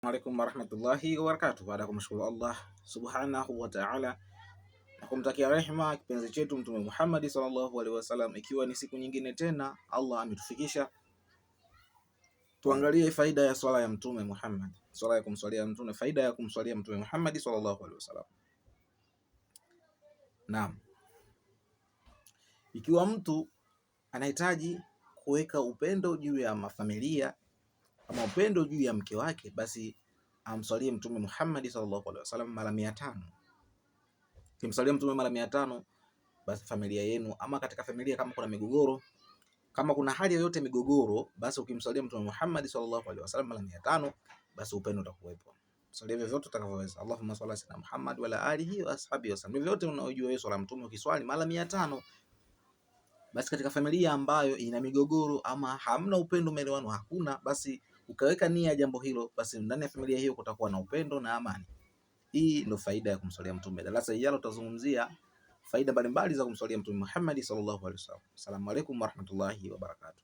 Alaikum warahmatullahi wabarakatuh. Baada ya kumshukuru Allah subhanahu wa ta'ala na kumtakia rehma kipenzi chetu Mtume Muhammad sallallahu alaihi wasallam, ikiwa ni siku nyingine tena Allah ametufikisha, tuangalie faida ya swala ya Mtume Muhammad, swala ya kumswalia Mtume, faida ya kumswalia Mtume Muhammad sallallahu alaihi wasallam. Naam, ikiwa mtu anahitaji kuweka upendo juu ya mafamilia ama upendo juu ya mke wake, basi amswalie Mtume Muhammad sallallahu alaihi wasallam mara 500. Ukimswalia Mtume mara 500, basi familia yenu ama katika familia kama kuna migogoro, kama kuna hali yoyote migogoro, basi ukimswalia Mtume Muhammad sallallahu alaihi wasallam mara 500, basi upendo utakuwepo. Swalia vyovyote utakavyoweza. Allahumma salli ala Muhammad wa ala alihi wa ashabihi wasallam. Vyovyote unaojua wewe swala Mtume ukiswali mara 500, basi katika familia ambayo ina migogoro ama hamna upendo, maelewano hakuna, basi ukaweka nia ya jambo hilo, basi ndani ya familia hiyo kutakuwa na upendo na amani. Hii ndio faida ya kumswalia Mtume. Darasa lijalo tutazungumzia faida mbalimbali za kumswalia Mtume Muhammad sallallahu alaihi wasallam. Asalamu alaykum warahmatullahi wabarakatuh.